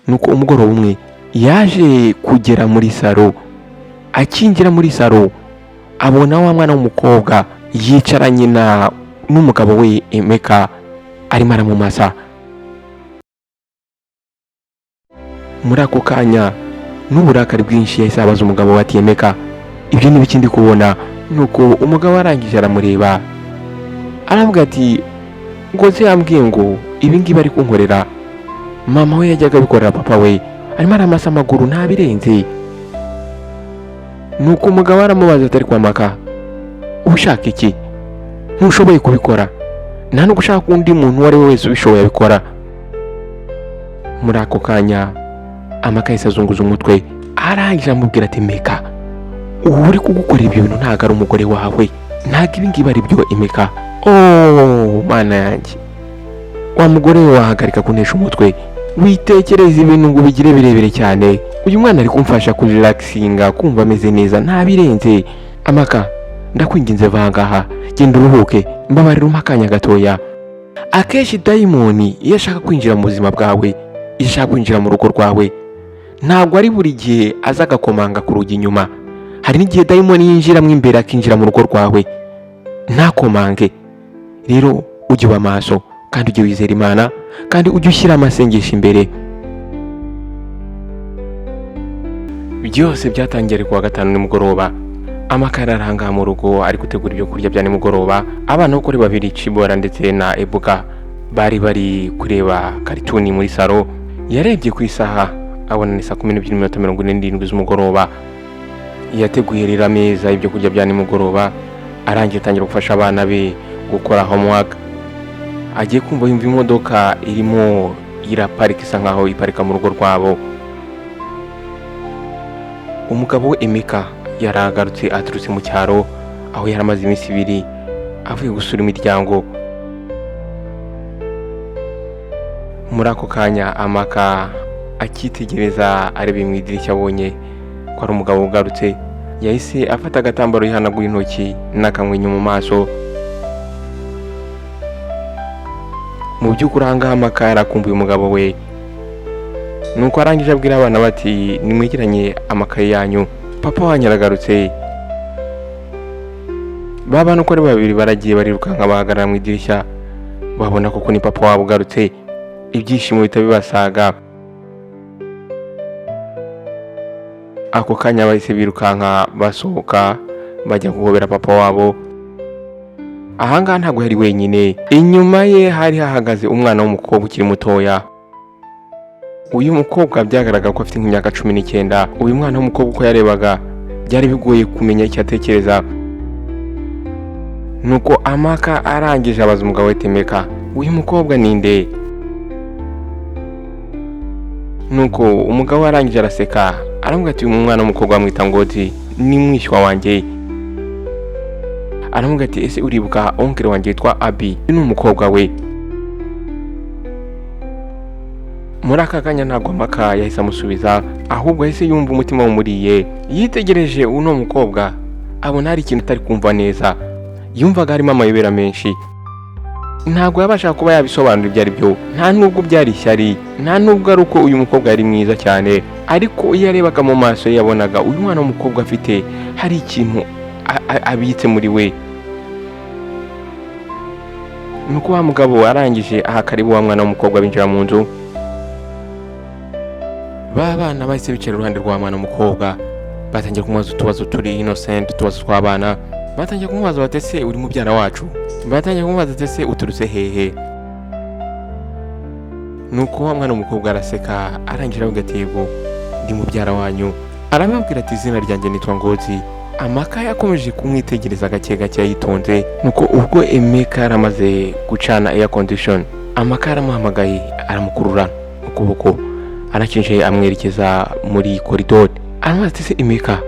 Nuko umugoroba umwe yaje kugera muri saro. Akinjira muri saro abona wa mwana w'umukobwa yicaranye na n'umugabo we Emeka, arimo aramumasa. Muri ako kanya n'uburakari bwinshi yahise abaza umugabo we ati: "Emeka, ibyo ni ibiki ndi kubona?" Nuko umugabo arangije aramureba, aravuga ati: "Ngozi yambwiye ngo ibi ngibi ari kunkorera, mama we yajyaga abikorera papa we, arimo aramasa amaguru, ntabirenze." Nuko umugabo aramubaza atari kwamaka: "Ushaka iki? Ntushoboye kubikora, nta no gushaka undi muntu uwo ari we wese ubishoboye abikora." Muri ako kanya Amaka yahise azunguza umutwe, arangije amubwira ati: "Emeka, ubu uri kugukorera ibyo bintu ntabwo ari umugore wawe, ntabwo ibi ngibi ari byo, Emeka." "Oh Mana yanjye, wa mugore we, wahagarika kunesha umutwe, witekereza ibintu ngo ubigire birebire cyane. Uyu mwana ari kumfasha kurelaxinga, kumva ameze neza, ntabirenze. Amaka, ndakwinginze, vangaha, genda uruhuke, mbabarira, umpe akanya gatoya." Akenshi dayimoni iyo ashaka kwinjira mu buzima bwawe, iyo ashaka kwinjira mu rugo rwawe, ntabwo ari buri gihe aza agakomanga ku rugi inyuma. Hari n'igihe dayimoni yinjiramo imbere, akinjira mu rugo rwawe ntakomange. Rero ujye uba maso, kandi ujye wizera Imana, kandi ujye ushyira amasengesho imbere. Byose byatangiye ari kuwa gatanu nimugoroba. Amakara aranga mu rugo, ari gutegura ibyo kurya bya nimugoroba. Abana uko ari babiri, Cibora ndetse na Ebuka, bari bari kureba karituni muri saro. Yarebye ku isaha abona ni saa 12:47 z'umugoroba. Yateguye rero ameza ibyo kurya bya nimugoroba, arangiye atangira gufasha abana be gukora homework. Agiye kumva yumva imodoka irimo iraparika, isa nkaho iparika mu rugo rwabo. Umugabo we Emeka yaragarutse aturutse mu cyaro, aho yari amaze iminsi 2 avuye gusura imiryango. Muri ako kanya Amaka akitegereza areba mu idirishya, abonye ko ari umugabo ugarutse, yahise afata agatambaro yihanagura intoki n'akamwenyu mu maso. Mu by'ukuri aha ngaha Amaka yarakumbuye umugabo we. Nuko arangije abwira abana bati: "Nimwegeranye amakaye yanyu, papa wanyu aragarutse." Ba bana uko ari babiri baragiye barirukanka, bahagarara mu idirishya, babona koko ni papa wabo ugarutse, ibyishimo bihita bibasaga. Ako kanya bahise birukanka basohoka bajya guhobera papa wabo. Ahangaha ntabwo yari wenyine, inyuma ye hari hahagaze umwana w'umukobwa ukiri mutoya. Uyu mukobwa byagaragara ko afite nk'imyaka 19. Uyu mwana w'umukobwa uko yarebaga byari bigoye kumenya icyo atekereza. Nuko Amaka arangije abaza umugabo we Temeka: "Uyu mukobwa ni nde?" Nuko umugabo arangije araseka, aramubwira ati: "Uyu mwana w'umukobwa bamwita Ngozi, ni mwishywa wanjye." Aramubwira ati: "Ese uribuka onkere wanjye witwa Abi? Uyu ni umukobwa we." Muri aka kanya ntabwo Amaka yahise amusubiza, ahubwo yahise yumva umutima wumuriye. Yitegereje uno mukobwa abona hari ikintu atari kumva neza, yumvaga harimo amayobera menshi, ntabwo yabashaga kuba yabisobanura ibyo ari byo. Nta nubwo byari ishyari, nta nubwo ari uko uyu mukobwa yari mwiza cyane, ariko iyo yarebaga mu maso ye yabonaga uyu mwana w'umukobwa afite hari ikintu abitse muri we. Nuko wa mugabo arangije aha karibu wa mwana w'umukobwa, binjira mu nzu. Ba bana bahise bicara iruhande rwa mwana w'umukobwa, batangiye kumubaza utubazo turi innocent, utubazo tw'abana. Batangiye kumubaza bati: "Ese uri mubyara wacu?" Batangiye kumubaza ati: "Ese uturutse hehe?" Nuko wa mwana w'umukobwa araseka, arangije aravuga ati: "Yego, ndi mubyara wanyu." Arababwira ati: "Izina ryanjye nitwa Ngozi." Amaka yakomeje kumwitegereza gake gake yitonze. Nuko ubwo Emeka yaramaze gucana air condition, Amaka yaramuhamagaye, aramukurura ukuboko, arakinjiye, amwerekeza muri koridori. Aramubaza ati: "Ese Emeka,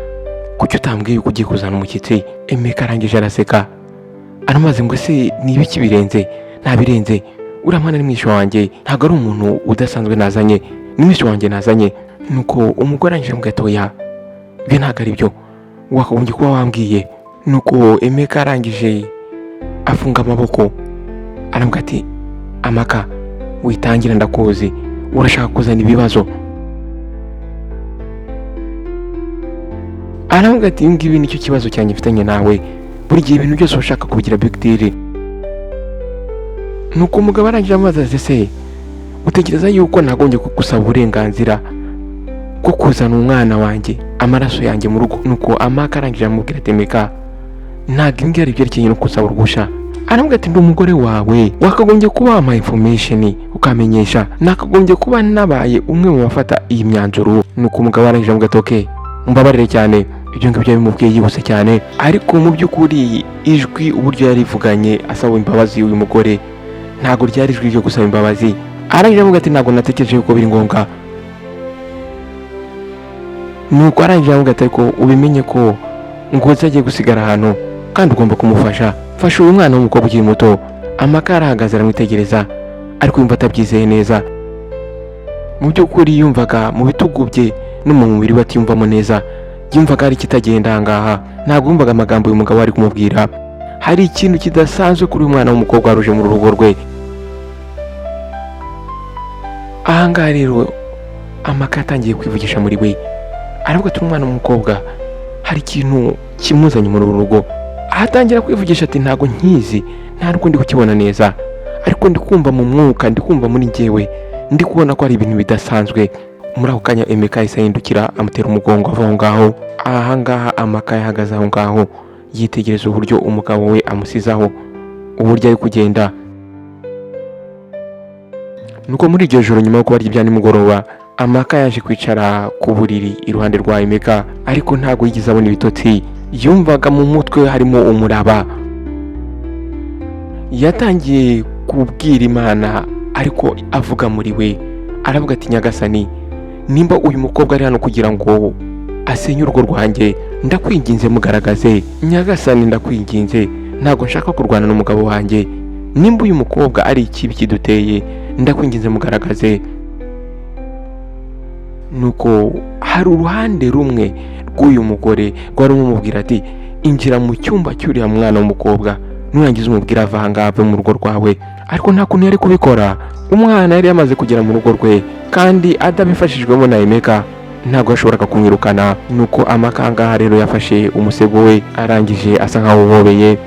kuki utambwiye yuko ugiye kuzana umushyitsi?" Emeka arangije araseka, aramubaza ngo: "Ese ni ibiki birenze?" "Nta birenze, uriya mwana ni mwishywa wanjye, ntabwo ari umuntu udasanzwe nazanye, ni mwishywa wanjye nazanye." Nuko umugore arangije aramubwira ati: "Oya, ibyo ntabwo ari byo, wakagombye kuba wambwiye." Nuko Emeka arangije afunga amaboko, aramubwira ati: "Amaka, witangira, ndakuzi, urashaka kuzana ibibazo." Aravuga ati: "Ibi ngibi nicyo kibazo cyanjye mfitanye nawe, buri gihe ibintu byose ushaka kubigira big deal." Nuko umugabo arangije amazi ati: "Se utekereza yuko nagombye kugusaba uburenganzira bwo kuzana umwana wanjye, amaraso yanjye mu rugo?" Nuko Amaka arangije amubwira ati: "Emeka, ntabwo ibi ngibi ari ibyerekeranye no gusaba uruhushya." Aramubwira ati: "Ndi umugore wawe, wakagombye kuba wampaye information ukamenyesha, nakagombye kuba nabaye umwe mu bafata iyi myanzuro." Nuko umugabo arangije amubwira ati: "Okay, mbabarire cyane." Ibyo ngibyo bimubwiye yihuse cyane, ariko mu by'ukuri ijwi uburyo yarivuganye asaba imbabazi uyu mugore ntabwo ryari ijwi ryo gusaba imbabazi. Arangije avuga ati: "Ntabwo natekereje yuko biri ngombwa." Nuko arangije avuga ati: "Ariko ubimenye ko Ngozi agiye gusigara ahantu kandi ugomba kumufasha. Fasha uyu mwana w'umukobwa ukiri muto." Amaka arahagaze aramwitegereza, ariko yumva atabyizeye neza. Mu by'ukuri yumvaga mu bitugu bye no mu mubiri we atiyumvamo neza, yumvaga hari ikitagenda aha ngaha. Ntabwo yumvaga amagambo uyu mugabo ari kumubwira. Hari ikintu kidasanzwe kuri uyu mwana w'umukobwa waruje mu rugo rwe. Aha ngaha rero Amaka yatangiye kwivugisha muri we, aravuga ati: "Umwana w'umukobwa hari ikintu kimuzanye muri uru rugo." Ahatangira kwivugisha ati: "Ntabwo nkizi, nta nubwo ndi kukibona neza, ariko ndi kumva mu mwuka, ndi kumva muri njyewe, ndi kubona ko hari ibintu bidasanzwe." Muri ako kanya Emeka yahise ahindukira amutera umugongo ava aho ngaho. Aha ngaha Amaka yahagaze aho ngaho yitegereza uburyo umugabo we amusizaho, uburyo ari kugenda. Nuko muri iryo joro, nyuma yo kubarya ibya nimugoroba, Amaka yaje kwicara ku buriri iruhande rwa Emeka, ariko ntabwo yigeze abona ibitotsi. Yumvaga mu mutwe harimo umuraba. Yatangiye kubwira Imana, ariko avuga muri we, aravuga ati: "Nyagasani, nimba uyu mukobwa ari hano kugira ngo asenye urugo rwanjye, ndakwinginze mugaragaze. Nyagasani, ndakwinginze, ntabwo nshaka kurwana n'umugabo wanjye. Nimba uyu mukobwa ari ikibi kiduteye, ndakwinginze mugaragaze." Nuko hari uruhande rumwe rw'uyu mugore rwari rumubwira ati: "Injira mu cyumba cy'uriya mwana w'umukobwa, nurangiza umubwira ava aha ngaha, ave mu rugo rwawe." Ariko nta kuntu yari kubikora. Umwana yari yamaze kugera mu rugo rwe, kandi atabifashijwemo na Emeka ntabwo yashoboraga kumwirukana. Nuko Amaka rero yafashe umusego we, arangije asa nkaho uhobeye,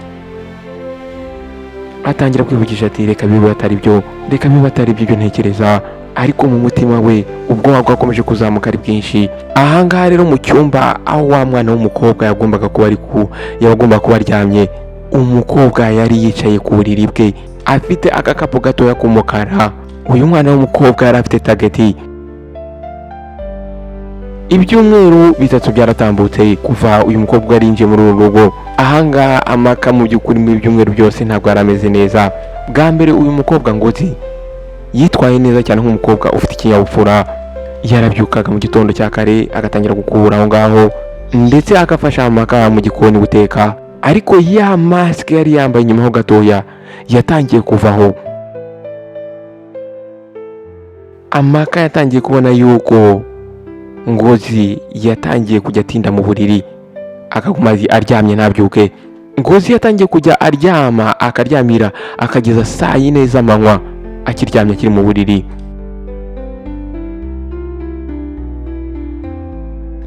atangira kwivugisha ati: "Reka bibe atari byo, reka bibe atari byo ibyo ntekereza." Ariko mu mutima we ubwoba bwakomeje kuzamuka ari bwinshi. Ahangaha rero mu cyumba aho wa mwana w'umukobwa yagombaga kuba ari ku yagombaga kuba aryamye, umukobwa yari yicaye ku buriri bwe afite agakapu gatoya k'umukara. Uyu mwana w'umukobwa yari afite target. Ibyumweru 3 byaratambutse kuva uyu mukobwa yarinjiye muri uru rugo. Ahangaha Amaka mu by'ukuri muri ibyumweru byose ntabwo yari ameze neza. Bwa mbere uyu mukobwa Ngozi yitwaye neza cyane nk'umukobwa ufite ikinyabupfura. Yarabyukaga mu gitondo cya kare, agatangira gukubura aho ngaho, ndetse agafasha Amaka mu gikoni guteka. Ariko ya masike yari yambaye inyuma ho gatoya yatangiye kuvaho. Amaka yatangiye kubona yuko Ngozi yatangiye kujya atinda mu buriri, akaguma aryamye ntabyuke. Ngozi yatangiye kujya aryama akaryamira akageza saa 4 z'amanywa akiryamye, akiri mu buriri,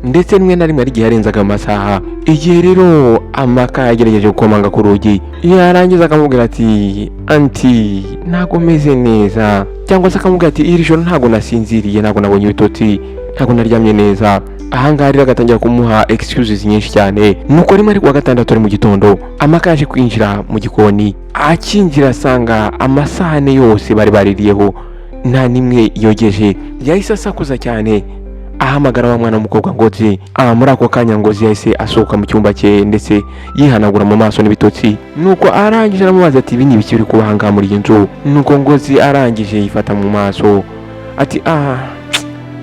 ndetse rimwe na rimwe hari igihe yarenzaga amasaha. Igihe rero Amaka yagerageje gukomanga ku rugi, yarangiza akamubwira ati: "Aunty, ntabwo meze neza," cyangwa se akamubwira ati: "Iri joro ntabwo nasinziriye, ntabwo nabonye ibitotsi, ntabwo naryamye neza." Ahangaha rero agatangira kumuha excuses nyinshi cyane. Nuko rimwe ari kuwa gatandatu ari mu gitondo, Amaka yaje kwinjira mu gikoni. Akinjira asanga amasahane yose bari baririyeho nta n'imwe yogeje. Yahise asakuza cyane ahamagara wa mwana w'umukobwa Ngozi. Aha muri ako kanya Ngozi yahise asohoka mu cyumba cye, ndetse yihanagura mu maso n'ibitotsi. Nuko arangije aramubaza ati: "Ibi ni ibiki biri kuba ahangaha muri iyi nzu?" Nuko Ngozi arangije yifata mu maso ati: "Ah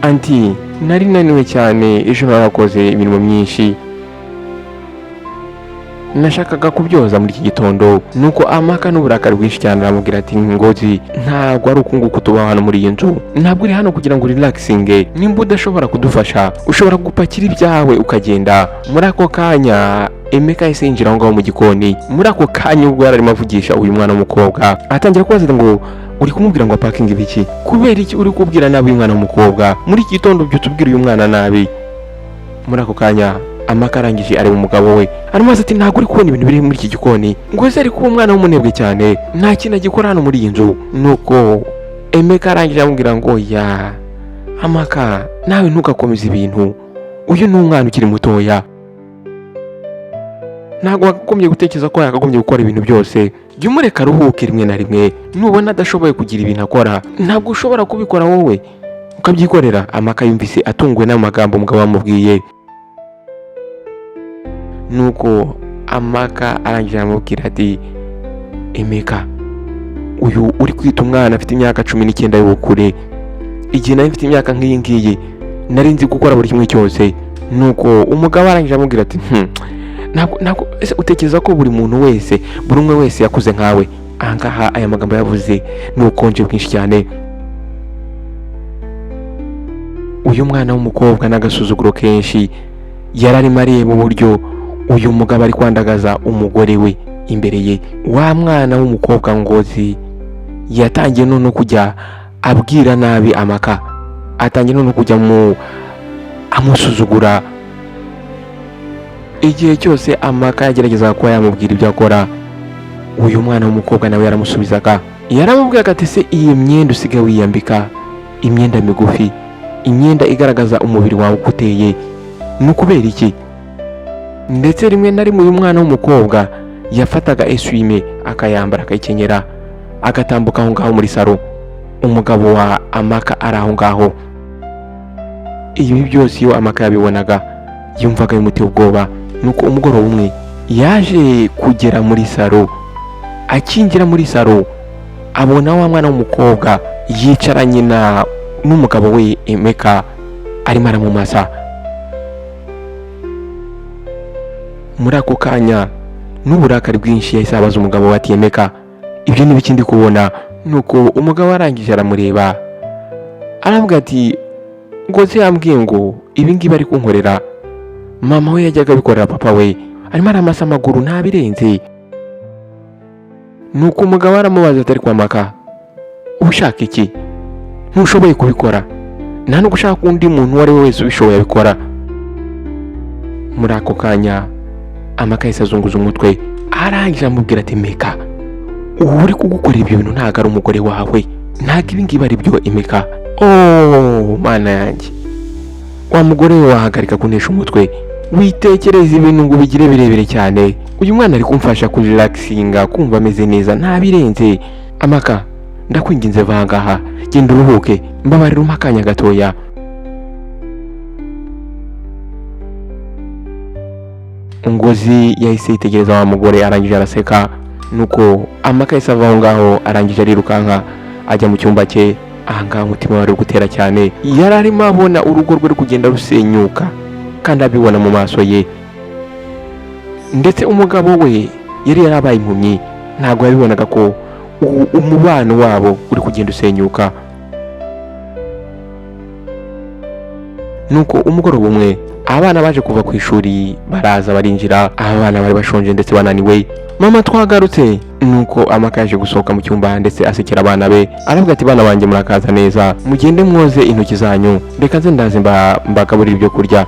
aunty, nari naniwe cyane, ejo narakoze imirimo myinshi, nashakaga kubyoza muri iki gitondo." Nuko Amaka n'uburakari bwinshi cyane aramubwira ati: "Ngozi, ntabwo ari uku nguku tubaho hano muri iyi nzu. Ntabwo uri hano kugira ngo urelaxinge. Nimba udashobora kudufasha, ushobora gupakira ibyawe ukagenda." Muri ako kanya Emeka yahise yinjira aho ngaho mu gikoni. Muri ako kanya ubwo yari arimo avugisha uyu mwana w'umukobwa, atangira kubaza ngo: "Uri kumubwira ngo apakinge ibiki? Kubera iki uri kubwira nabi uyu mwana w'umukobwa? Muri iki gitondo byutse ubwira uyu mwana nabi?" Muri ako kanya Amaka arangije areba umugabo we, aramubaza ati: "Ntabwo uri kubona ibintu biri muri iki gikoni?" Ngo ese ari kuba umwana w'umunebwe cyane, nta kintu agikora hano muri iyi nzu. Nuko Emeka arangije amubwira ngo: "Ya Amaka, nawe ntugakomeze ibintu, uyu ni umwana ukiri mutoya, ntabwo wakagombye gutekereza ko yakagombye gukora ibintu byose. Jya umureka aruhuke rimwe na rimwe. Nubona adashoboye kugira ibintu akora, ntabwo ushobora kubikora wowe ukabyikorera." Amaka yumvise atunguwe n'amagambo umugabo amubwiye. Nuko Amaka arangije aramubwira ati: "Emeka, uyu uri kwita umwana afite imyaka 19 y'ubukure. Igihe nari mfite imyaka nk'iyi ngiyi, nari nzi gukora buri kimwe cyose." Nuko umugabo arangije amubwira ati: Ntabwo ese utekereza ko buri muntu wese, buri umwe wese yakuze nkawe?" Ahangaha aya magambo yavuze ni ubukonje bwinshi cyane. Uyu mwana w'umukobwa n'agasuzuguro kenshi yari arimo areba uburyo uyu mugabo ari kwandagaza umugore we imbere ye. Wa mwana w'umukobwa Ngozi yatangiye none kujya abwira nabi Amaka, atangiye none kujya mu amusuzugura. Igihe cyose Amaka yageragezaga kuba yamubwira ibyo akora, uyu mwana w'umukobwa nawe yaramusubizaga. Yaramubwiraga ati: "Se iyi myenda usigaye wiyambika, imyenda migufi, imyenda igaragaza umubiri wawe uko uteye, ni ukubera iki?" Ndetse rimwe na rimwe uyu mwana w'umukobwa yafataga eswime akayambara, akayikenyera, agatambuka aho ngaho muri salo, umugabo wa Amaka ari aho ngaho. Ibi byose iyo Amaka yabibonaga, yumvaga bimuteye ubwoba. Nuko umugoroba umwe yaje kugera muri salo. Akinjira muri salo, abona wa mwana w'umukobwa yicaranye na n'umugabo we Emeka, arimo aramumasa. Muri ako kanya n'uburakari bwinshi yahise abaza umugabo we ati: "Emeka, ibyo ni ibiki ndi kubona?" Nuko umugabo arangije aramureba, aravuga ati: "Ngozi yambwiye ngo ibi ngibi ari kunkorera, mama we yajyaga abikorera papa we, arimo aramasa amaguru, ntabirenze." Nuko umugabo aramubaza ati: "Ariko Amaka, ushaka iki? Ntushoboye kubikora, nta nubwo ushaka undi muntu uwo ari we wese ubishoboye abikora." Muri ako kanya Amaka yahise azunguza umutwe, arangije amubwira ati: "Emeka, ubu uri kugukorera ibyo bintu ntabwo ari umugore wawe, ntabwo ibi ngibi ari byo, Emeka." "Oh mana yanjye, wa mugore we, wahagarika kunesha umutwe, witekereza ibintu ngo ubigire birebire cyane. Uyu mwana ari kumfasha kurelaxinga, kumva ameze neza, ntabirenze. Amaka, ndakwinginze, va ngaha, genda uruhuke, mbabarira umpe akanya gatoya." Ngozi yahise yitegereza wa mugore, arangije araseka. Nuko Amaka yahise ava aho ngaho, arangije arirukanka ajya mu cyumba cye. Ahangaha umutima wari uri gutera cyane, yari arimo abona urugo rwe ruri kugenda rusenyuka kandi abibona mu maso ye. Ndetse umugabo we yari yarabaye impumyi, ntabwo yabibonaga ko umubano wabo uri kugenda usenyuka. Nuko umugoroba umwe abana baje kuva ku ishuri, baraza barinjira. Abana bari bashonje ndetse bananiwe. "Mama, twagarutse." Nuko Amaka yaje gusohoka mu cyumba ndetse asekera abana be, aravuga ati: "Bana banjye, murakaza neza, mugende mwoze intoki zanyu, reka nze ndaze mbagaburire ibyo kurya."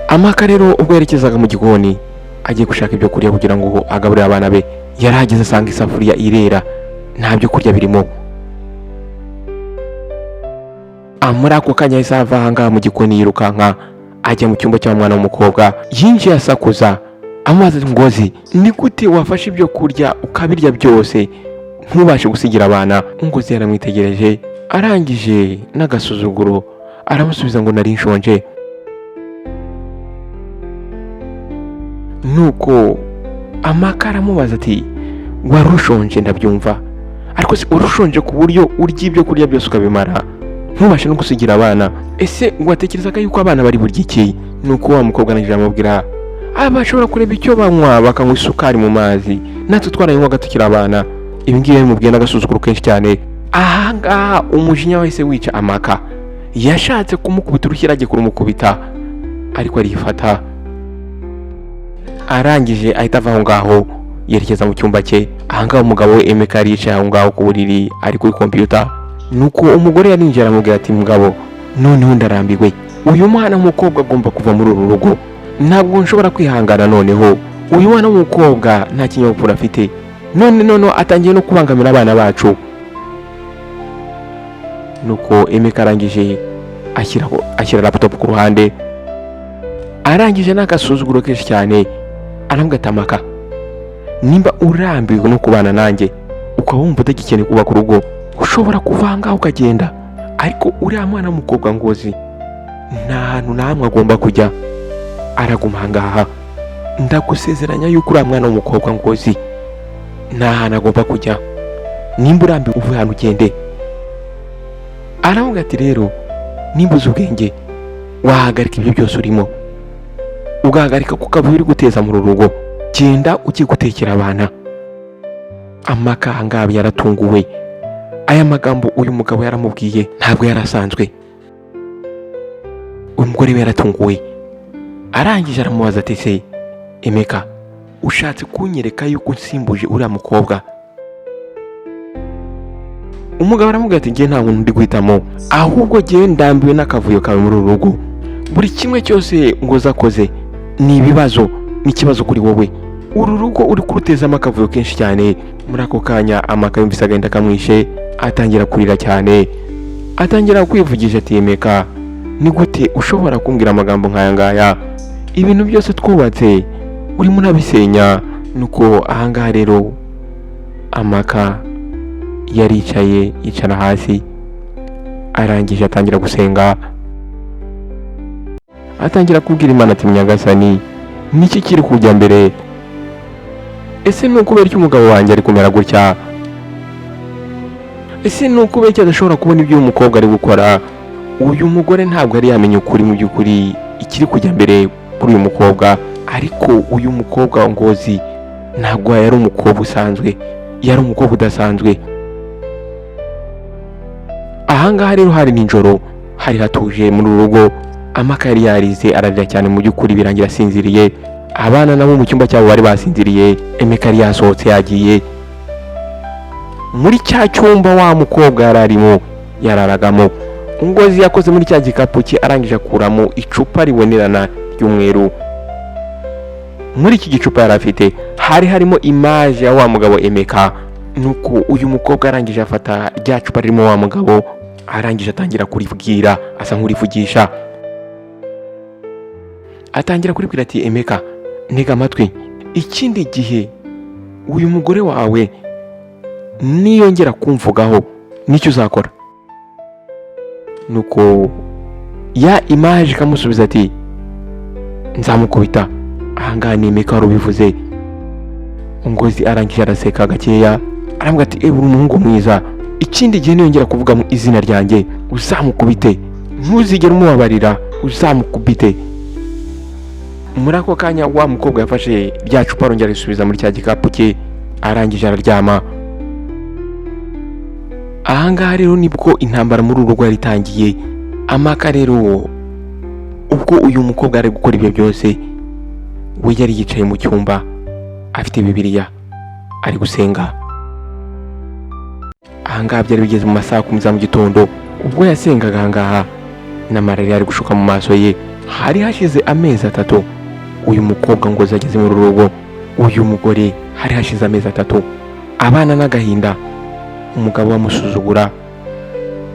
Amaka rero ubwo yerekezaga mu gikoni agiye gushaka ibyo kurya kugira ngo agaburire abana be, yarahageze asanga isafuriya irera, nta byo kurya birimo. Muri ako kanya yahise ava ahangaha mu gikoni, yirukanka ajya mu cyumba cy'umwana w'umukobwa. Yinjiye asakuza, amubaza ati: "Ngozi, ni gute wafashe ibyo kurya ukabirya byose, ntubashe gusigira abana?" Ngozi yaramwitegereje, arangije n'agasuzuguro aramusubiza ngo: "Nari nshonje." Nuko Amaka aramubaza ati: "Wari ushonje ndabyumva, ariko se wari ushonje ku buryo urya ibyo kurya byose ukabimara, ntubashe no gusigira abana? Ese watekerezaga yuko abana bari burya iki?" Nuko wa mukobwa arangije aramubwira: "Bashobora kureba icyo banywa, bakanywa isukari mu mazi, natwe twarayinywaga tukiri abana." Ibi ngibi bimubwiye n'agasuzuguro kenshi cyane. Ahangaha umujinya wahise wica Amaka, yashatse kumukubita urushyi, agiye kurumukubita ariko arifata, arangije ahita ava aho ngaho yerekeza mu cyumba cye. Ahangaha umugabo we Emeka yari yicaye aho ngaho ku buriri, ari kuri kompiyuta. Nuko umugore yarinjiye aramubwira ati: "Mugabo, Noneho ndarambiwe, uyu mwana w'umukobwa agomba kuva muri uru rugo, ntabwo nshobora kwihangana. Noneho uyu mwana w'umukobwa nta kinyabupfura afite, none noneho atangiye no kubangamira abana bacu. Nuko Emeka arangije ashyira laptop ku ruhande, arangije n'agasuzuguro kenshi cyane arambwira ati: "Amaka, nimba urambiwe no kubana nanjye, ukaba wumva utagikeneye kubaka urugo, ushobora kuva ngaho ukagenda, ariko uriya mwana w'umukobwa Ngozi nta hantu na hamwe agomba kujya, araguma aha ngaha. Ndagusezeranya yuko uriya mwana w'umukobwa Ngozi nta hantu agomba kujya. Nimba urambiwe, uve hano ugende." Aravuga ati: "Rero nimba uzi ubwenge, wahagarika ibyo byose urimo, ugahagarika ku kavuyo uri guteza mu rugo, genda ugiye gutekera abana." Amaka ahangaha yaratunguwe. Aya magambo uyu mugabo yaramubwiye ntabwo yari asanzwe. Uyu mugore we yaratunguwe, arangije aramubaza ati: "Se Emeka, ushatse kunyereka yuko unsimbuje uriya mukobwa?" Umugabo aramubwira ati: "Njye nta muntu ndi guhitamo, ahubwo njyewe ndambiwe n'akavuyo kawe muri uru rugo. Buri kimwe cyose ngo akoze ni ibibazo, ni ikibazo kuri wowe. Uru rugo uri kurutezamo akavuyo kenshi cyane." Muri ako kanya Amaka yumvise agahinda kamwishe, atangira kurira cyane, atangira kwivugisha ati: "Emeka, ni gute ushobora kumbwira amagambo nk'aya ngaya? Ibintu byose twubatse urimo unabisenya." Nuko ahangaha rero Amaka yaricaye, yicara hasi, arangije atangira gusenga, atangira kubwira Imana ati: "Nyagasani, niki kiri kujya mbere? Ese ni ukubera iki umugabo wanjye ari kumera gutya? Ese ni ukubera iki adashobora kubona ibyo uyu mukobwa ari gukora?" Uyu mugore ntabwo yari yamenya ukuri mu by'ukuri ikiri kujya mbere kuri uyu mukobwa, ariko uyu mukobwa Ngozi ntabwo yari umukobwa usanzwe, yari umukobwa udasanzwe. Ahangaha rero hari nijoro, hari hatuje muri uru rugo. Amaka yari yarize, ararira cyane, mu by'ukuri birangira asinziriye. Abana nabo mu cyumba cyabo bari basinziriye. Emeka yari yasohotse, yagiye muri cya cyumba wa mukobwa yari arimo yararagamo. Ngozi yakoze muri cya gikapu cye, arangije akuramo icupa ribonerana ry'umweru. Muri iki gicupa yari afite hari harimo image ya wa mugabo Emeka. Nuko uyu mukobwa arangije afata rya cupa ririmo wa mugabo, arangije atangira kuribwira, asa nk'urivugisha, atangira kuribwira ati: "Emeka, ntega amatwi, ikindi gihe uyu mugore wawe niyongera kumvugaho, nicyo uzakora." Nuko ya image ikamusubiza ati: "Nzamukubita." Ahangaha ni Emeka wari ubivuze. Ngozi arangije araseka gakeya, arambwira ati: "Ewe, uri umuhungu mwiza. Ikindi gihe niyongera kuvuga mu izina ryanjye, uzamukubite, ntuzigere umubabarira, uzamukubite." Muri ako kanya wa mukobwa yafashe rya cupa, arongera arisubiza muri cya gikapu cye, arangije araryama. Ahangaha rero nibwo intambara muri uru rugo yari itangiye. Amaka rero, ubwo uyu mukobwa ari gukora ibyo byose, we yari yicaye mu cyumba afite Bibiliya ari gusenga. Ahangaha byari bigeze mu masaha 10 za mu gitondo. Ubwo yasengaga ahangaha, n'amarira yari gushuka mu maso ye. Hari hashize amezi 3 uyu mukobwa ngo ageze muri uru rugo. Uyu mugore hari hashize amezi 3 abana n'agahinda, umugabo bamusuzugura.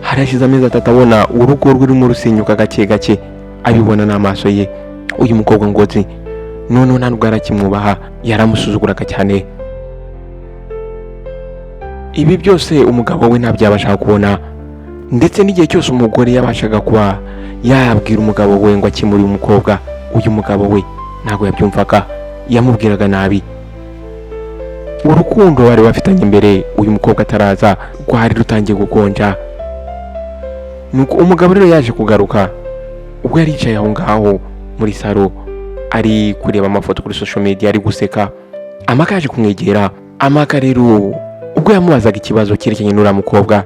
Hari hashize amezi 3 abona urugo rurimo rusenyuka gake gake, abibona n'amaso ye. Uyu mukobwa Ngozi noneho nta nubwo yarakimwubaha, yaramusuzuguraga cyane. Ibi byose umugabo we ntabyo yabashaga kubona, ndetse n'igihe cyose umugore yabashaga kuba yabwira umugabo we ngo akemure uyu mukobwa, uyu mugabo we ntabwo yabyumvaga, yamubwiraga nabi. Urukundo bari bafitanye imbere uyu mukobwa ataraza rwari rutangiye gukonja. Nuko umugabo rero yaje kugaruka. Ubwo yari yicaye aho ngaho muri salo ari kureba amafoto kuri social media, ari guseka, Amaka yaje kumwegera. Amaka rero ubwo yamubazaga ikibazo cyerekeranye n'uriya mukobwa,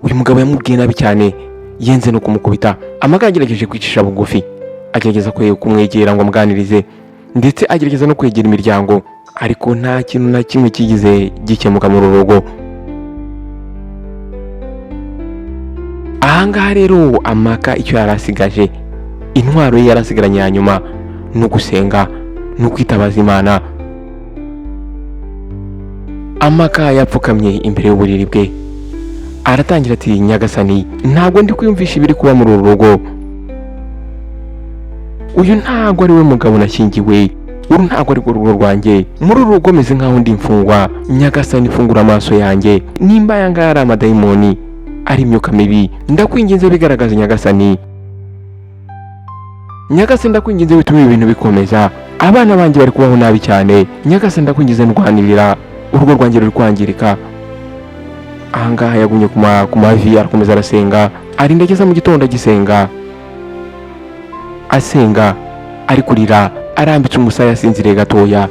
uyu mugabo yamubwiye nabi cyane, yenze no kumukubita. Amaka yagerageje kwicisha bugufi, agerageza kumwegera ngo amuganirize, ndetse agerageza no kwegera imiryango, ariko nta kintu na kimwe kigize gikemuka muri uru rugo. Ahangaha rero Amaka icyo yari asigaje, intwaro ye yari asigaranye ya nyuma, ni ugusenga, ni ukwitabaza Imana. Amaka yapfukamye imbere y'uburiri bwe, aratangira ati: "Nyagasani, ntabwo ndi kwiyumvisha ibiri kuba muri uru rugo. Uyu ntabwo ari we mugabo nashyingiwe, uru ntabwo ari rwo rugo rwanjye. Muri uru rugo meze nkaho ndi imfungwa. Nyagasani, fungura amaso yanjye. Nimba aya ngaya ari amadayimoni, ari imyuka mibi, ndakwinginze bigaragaza. Nyagasani, Nyagasani, ndakwinginze bituma ibi bintu bikomeza. Abana banjye bari kubaho nabi cyane. Nyagasani, ndakwinginze ndwanirira, urugo rwanjye ruri kwangirika." Ahangaha yagumye ku mavi, arakomeza arasenga, arinda ageza mu gitondo agisenga, asenga ari kurira, arambitse umusaya, asinziriye gatoya.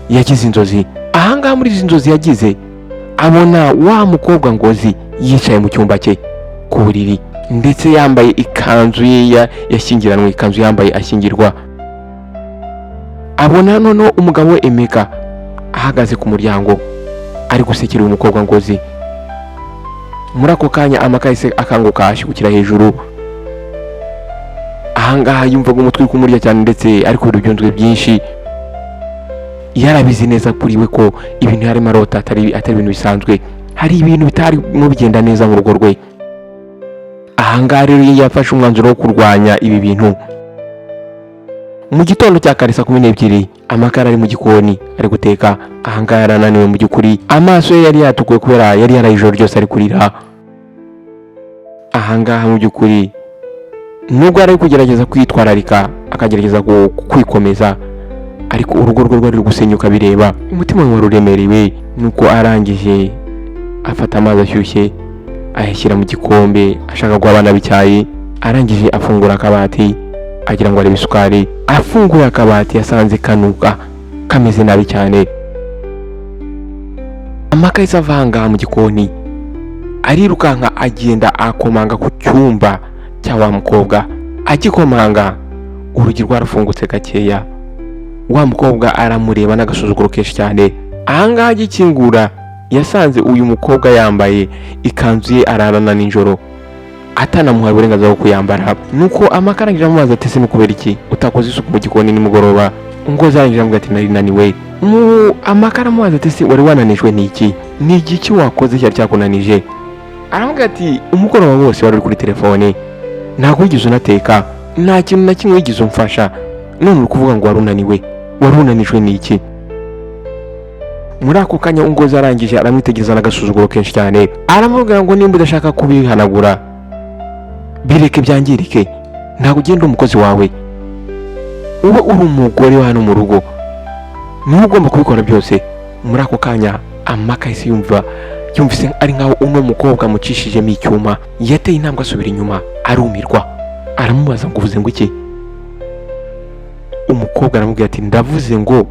Yagize inzozi. Ahangaha muri izi nzozi yagize, abona wa mukobwa Ngozi yicaye mu cyumba cye ku buriri, ndetse yambaye ikanzu ye yashyingiranwe, ikanzu yambaye ashyingirwa. Abona noneho umugabo we Emeka ahagaze ku muryango, ari gusekera uyu mukobwa Ngozi. Muri ako kanya Amaka yahise akanguka, ashigukira hejuru. Ahangaha yumvaga umutwe uri kumurya cyane, ndetse ari kubira ibyunzwe byinshi. Yarabizi neza kuri we ko ibintu yarimo arota atari ibintu bisanzwe, hari ibintu bitarimo bigenda neza mu rugo rwe. Ahangaha rero yafashe umwanzuro wo kurwanya ibi bintu. Mu gitondo cya kare saa 12, Amaka ari mu gikoni ari guteka. Ahangaha yarananiwe mu by'ukuri, amaso ye yari yatukuye kubera yari yaraye ijoro ryose ari kurira. Ahangaha mu by'ukuri, nubwo yari ari kugerageza kwitwararika, akagerageza kwikomeza, ariko urugo rwe rwari ruri gusenyuka bireba, umutima we wari uremerewe. Nuko arangije afata amazi ashyushye, ayashyira mu gikombe, ashaka guha abana b'icyayi. Arangije afungura akabati, agira ngo arebe isukari. Afunguye akabati, yasanze kanuka, kameze nabi cyane. Amaka yahise avanga mu gikoni, arirukanka, agenda akomanga ku cyumba cya wa mukobwa. Agikomanga, urugi rwarafungutse gakeya, wa mukobwa aramureba n'agasuzuguro kenshi cyane. Ahangaha agikingura, yasanze uyu mukobwa yambaye ikanzu ye ararana nijoro, atanamuhaye uburenganzira bwo kuyambara. Nuko Amaka arangije amubaza ati: "Ese ni ukubera iki utakoze isuku mu gikoni nimugoroba?" Ngozi arangije aramubwira ati: "Nari naniwe." Mu Amaka aramubaza ati: "Ese wari wananijwe n'iki? Ni igiki wakoze cyari cyakunanije?" Aramubwira ati: "Umugoroba wose wari uri kuri telefone, ntabwo wigeze unateka, nta kintu na kimwe wigeze umfasha, none uri kuvuga ngo wari unaniwe. Wari unanijwe n'iki?" Muri ako kanya Ngozi arangije aramwitegereza n'agasuzuguro kenshi cyane, aramubwira ngo: "Nimba udashaka kubihanagura, bireke byangirike. Ntabwo ugenda umukozi wawe, ube uri umugore wa hano mu rugo, niwe ugomba kubikora byose." Muri ako kanya Amaka yahise yumva, yumvise ari nkaho uno mukobwa amucishijemo icyuma. Yateye intambwe asubira inyuma, arumirwa, aramubaza ngo: "Uvuze ngo iki?" Umukobwa aramubwira ati: "Ndavuze ngo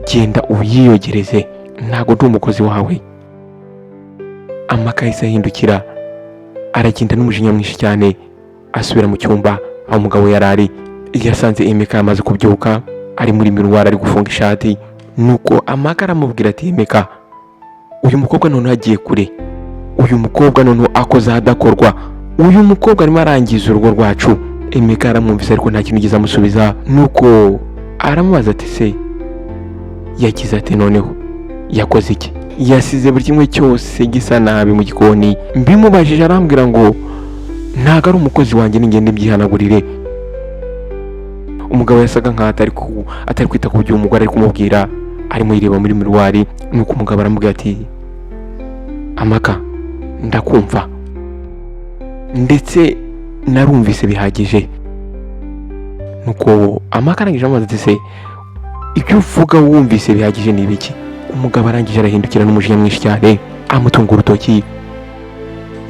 genda uyiyogereze, ntabwo ndi umukozi wawe." Amaka yahise ahindukira, aragenda n'umujinya mwinshi cyane, asubira mu cyumba aho umugabo yari ari. Yasanze Emeka yamaze kubyuka, ari muri miroir, ari gufunga ishati. Nuko Amaka aramubwira ati: "Emeka, uyu mukobwa noneho agiye kure, uyu mukobwa noneho akoze ahadakorwa, uyu mukobwa arimo arangiza urugo rwacu." Emeka aramwumvise, ariko nta kintu yigeze amusubiza. Nuko aramubaza ati: "Se yagize ati noneho yakoze iki?" "Yasize buri kimwe cyose gisa nabi mu gikoni. Mbimubajije arambwira ngo ntabwo ari umukozi wanjye, ningende mbyihanagurire." Umugabo yasaga nkaho atari kwita ku byo umugore ari kumubwira, arimo yireba muri miroir. Nuko umugabo aramubwira ati: "Amaka, ndakumva, ndetse narumvise bihagije." Nuko Amaka arangije amubaza ati: "Se ibyo uvuga wumvise bihagije ni ibiki?" Umugabo arangije arahindukira n'umujinya mwinshi cyane, amutunga urutoki.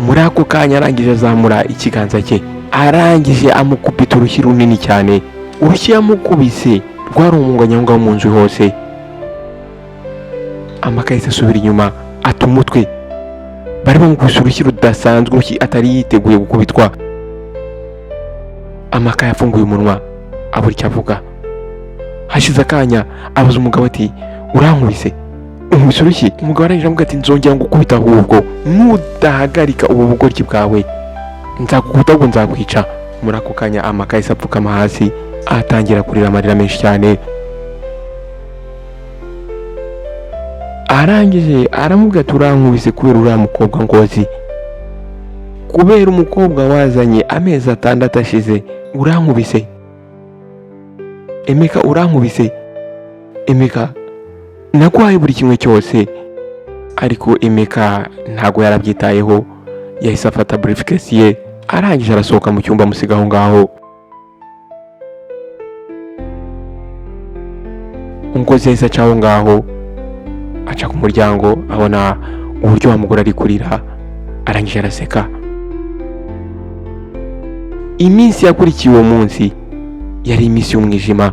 Muri ako kanya arangije azamura ikiganza cye, arangije amukubita urushyi runini cyane. Urushyi yamukubise rwari umunganya aho ngaho mu nzu hose. Amaka yahise asubira inyuma, ata umutwe. Bari bamukubise urushyi rudasanzwe, urushyi atari yiteguye gukubitwa. Amaka yafunguye umunwa, abura icyo avuga. Hashize akanya abaza umugabo ati: "Urankubise, unkubise urushyi." Umugabo arangije aramubwira ati: "Nzongera ngukubita ahubwo nudahagarika ubu bugoryi bwawe." Nzagukubita, ahubwo nzakwica. Muri ako kanya Amaka yahise apfukama hasi, atangira kurira amarira menshi cyane. Arangije aramubwira ati: "Urankubise kubera uriya mukobwa Ngozi, kubera umukobwa wazanye amezi 6 ashize. Urankubise Emeka, urankubise Emeka, naguhaye buri kimwe cyose." Ariko Emeka ntabwo yarabyitayeho, yahise afata briefcase ye, arangije arasohoka mu cyumba, amusiga aho ngaho. Ngozi yahise aca aho ngaho, aca ku muryango, abona uburyo wa mugore ari kurira, arangije araseka. Iminsi yakurikiye uwo munsi yari iminsi y'umwijima.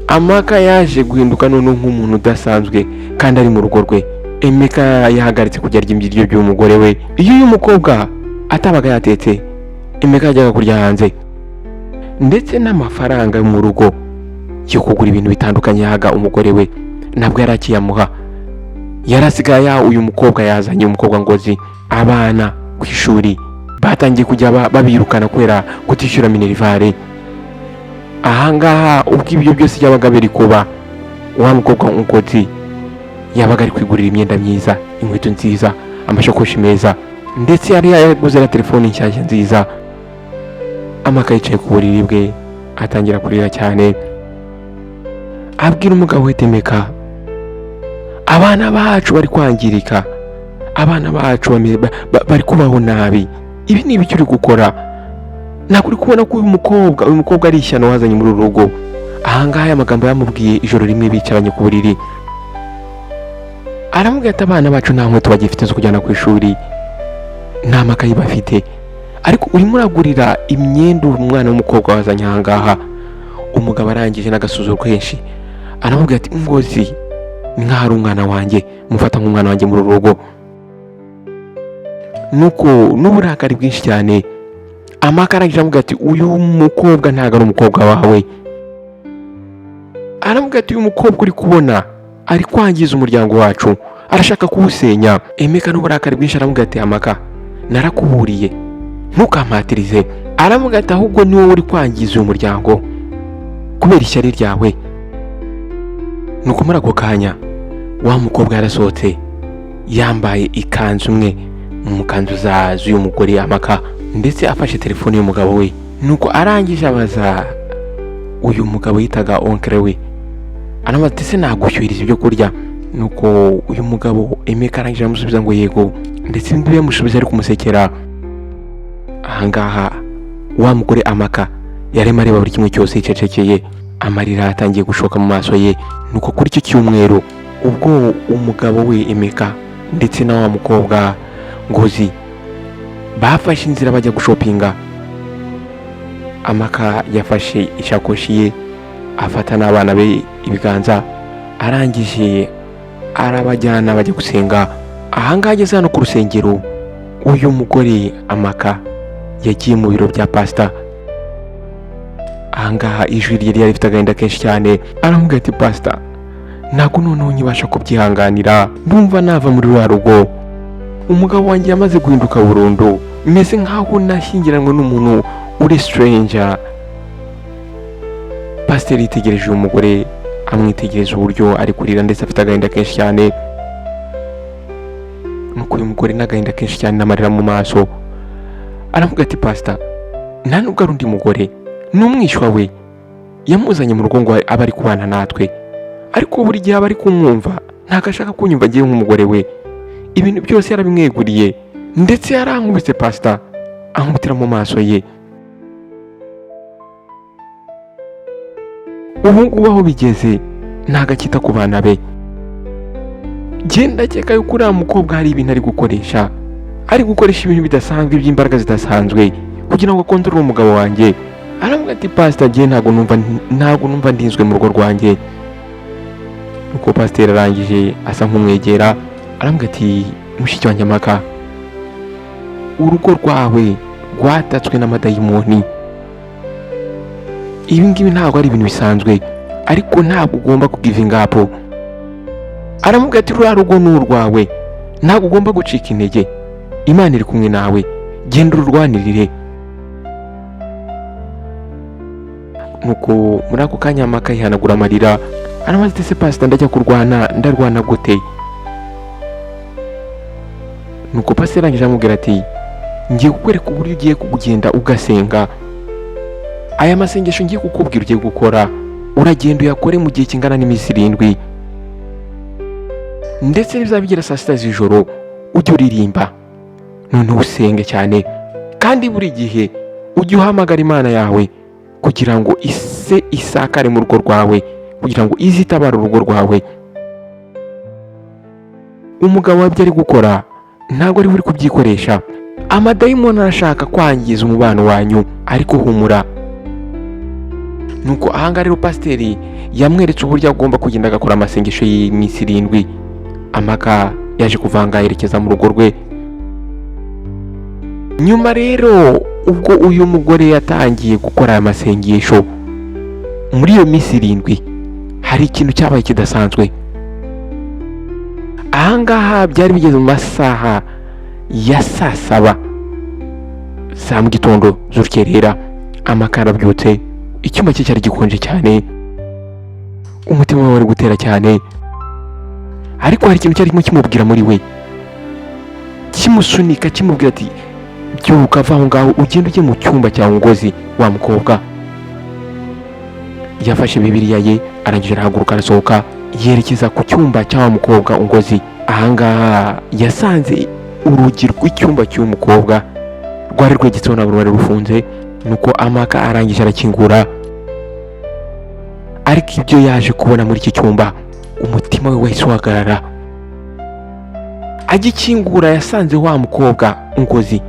Amaka yaje guhinduka noneho nk'umuntu udasanzwe kandi ari mu rugo rwe. Emeka yahagaritse kujya arya ibiryo by'umugore we. Iyo uyu mukobwa atabaga yatetse, Emeka yajyaga kurya hanze, ndetse n'amafaranga yo mu rugo yo kugura ibintu bitandukanye yahaga umugore we ntabwo yari akiyamuha, yari asigaye ayaha uyu mukobwa yazanye, umukobwa Ngozi. Abana ku ishuri batangiye kujya babirukana kubera kutishyura minerval. Ahangaha ubwo ibyo byose byabaga biri kuba, wa mukobwa Ngozi yabaga ari kwigurira imyenda myiza, inkweto nziza, amashakoshi meza, ndetse yari yaguze na telefoni nshyashya nziza. Amaka yicaye ku buriri bwe, atangira kurira cyane, abwira umugabo we Emeka: "Abana bacu bari kwangirika, abana bacu bari kubaho nabi. Ibi ni ibiki uri gukora? Ntabwo uri kubona ko uyu mukobwa ari ishyano wazanye muri uru rugo?" Ahangaha aya magambo yamubwiye ijoro rimwe bicaranye ku buriri, aramubwira ati: "Abana bacu nta nkweto bagifite zo kujyana ku ishuri, nta makayi bafite, ariko urimo uragurira imyenda umwana w'umukobwa wazanye ahangaha." Umugabo arangije n'agasuzuguro kenshi aramubwira ati: "Ngozi ni nk'aho ari umwana wanjye, mufata nk'umwana wanjye muri uru rugo." Nuko n'uburakari bwinshi cyane, Amaka arangije aramubwira ati: "Uyu mukobwa ntabwo ari umukobwa wawe." Aramubwira ati: "Uyu mukobwa uri kubona ari kwangiza umuryango wacu, arashaka kuwusenya." Emeka n'uburakari bwinshi aramubwira ati: "Amaka, narakuburiye ntukampatirize." Aramubwira ati: "Ahubwo ni wowe uri kwangiza uyu muryango kubera ishyari ryawe." Nuko muri ako kanya wa mukobwa yarasohotse, yambaye ikanzu imwe mu kanzu z'uyu mugore Amaka, ndetse afashe telefone y'umugabo we. Nuko arangije abaza uyu mugabo yitaga oncle we, aramubaza ati: "Ese nagushyuhiriza ibyo kurya?" Nuko uyu mugabo Emeka arangije aramusubiza ngo yego, ndetse ibyo yamusubiza ari kumusekera. Ahangaha wa mugore Amaka yarimo areba buri kimwe cyose yicecekeye, amarira atangiye gushoka mu maso ye. Nuko kuri icyo cyumweru ubwo umugabo we Emeka ndetse na wa mukobwa Ngozi bafashe inzira bajya gushopinga, Amaka yafashe ishakoshi ye, afata n'abana be ibiganza, arangije arabajyana bajya gusenga. Ahangaha ageze hano ku rusengero, uyu mugore Amaka yagiye mu biro bya pasita. Ahangaha ijwi rye ryari rifite agahinda kenshi cyane, aramubwira ati: "Pasita, ntabwo noneho nkibasha kubyihanganira, ndumva nava muri ruriya rugo. Umugabo wanjye yamaze guhinduka burundu, meze nkaho nashyingiranywe n'umuntu uri stranger." Pasiteri yitegereje uyu mugore, amwitegereza uburyo ari kurira ndetse afite agahinda kenshi cyane. Nuko uyu mugore n'agahinda kenshi cyane n'amarira mu maso aravuga ati: "Pasita, nta nubwo ari undi mugore, ni umwishywa we yamuzanye mu rugo ngo abe ari kubana natwe, ariko buri gihe aba ari kumwumva, ntabwo ashaka kunyumva agiye nk'umugore we. Ibintu byose yarabimweguriye, ndetse yarankubise pasita, ankubitira mu maso ye. Ubu ngubu aho bigeze ntabwo akita ku bana be. Genda akeka yuko uriya mukobwa hari ibintu ari gukoresha, ari gukoresha ibintu bidasanzwe by'imbaraga zidasanzwe kugira ngo akontorore umugabo wanjye." Aravuga ati: "Pasita, njye ntabwo numva ndinzwe mu rugo rwanjye." Nuko pasiteri arangije asa nk'umwegera, aravuga ati: "Mushiki wanjye Amaka, urugo rwawe rwatatswe n'amadayimoni. Ibi ngibi ntabwo ari ibintu bisanzwe, ariko ntabwo ugomba kugivinga up." Aramubwira ati: "Ruriya rugo ni urwawe, ntabwo ugomba gucika intege, Imana iri kumwe nawe." Genda ururwanirire. Nuko muri ako kanya Amaka yihanagura amarira, aramubaza ati: "Ese pasita, ndajya kurwana, ndarwana gute?" Nuko pasiteri arangije amubwira ati: "Ngiye kukwereka uburyo ugiye kugenda ugasenga. Aya masengesho ngiye kukubwira ugiye gukora, uragenda uyakore mu gihe kingana n'iminsi 7, ndetse bizaba bigera saa 6 z'ijoro ujye uririmba, noneho usenge cyane, kandi buri gihe ujye uhamagara Imana yawe kugira ngo ise isakare mu rugo rwawe, kugira ngo ize itabare urugo rwawe." Umugabo wabyo ari gukora ntabwo ari we uri kubyikoresha, amadayimoni arashaka kwangiza umubano wanyu, ariko humura. Nuko ahangaha rero pasiteri yamweretse uburyo agomba kugenda agakora amasengesho y'iminsi 7. Amaka yaje kuvanga yerekeza mu rugo rwe. Nyuma rero ubwo uyu mugore yatangiye gukora aya masengesho muri iyo minsi 7, hari ikintu cyabaye kidasanzwe. Ahangaha byari bigeze mu masaha ya saa 7 za mu gitondo z'urukerera. Amaka arabyutse, icyumba cye cyari gikonje cyane, umutima we wari gutera cyane, ariko hari ikintu cyarimo kimubwira muri we, kimusunika, kimubwira ati: "Byuka, va aho ngaho, ugende ujye mu cyumba cya Ngozi wa mukobwa." Yafashe Bibiliya ye, arangije arahaguruka, arasohoka, yerekeza ku cyumba cya wa mukobwa Ngozi. Ahangaha yasanze urugi rw'icyumba cy'uyu mukobwa rwari rwegetseho, ntabwo rwari rufunze. Nuko Amaka arangije arakingura, ariko ibyo yaje kubona muri iki cyumba, umutima we wahise uhagarara. Agikingura yasanze wa mukobwa Ngozi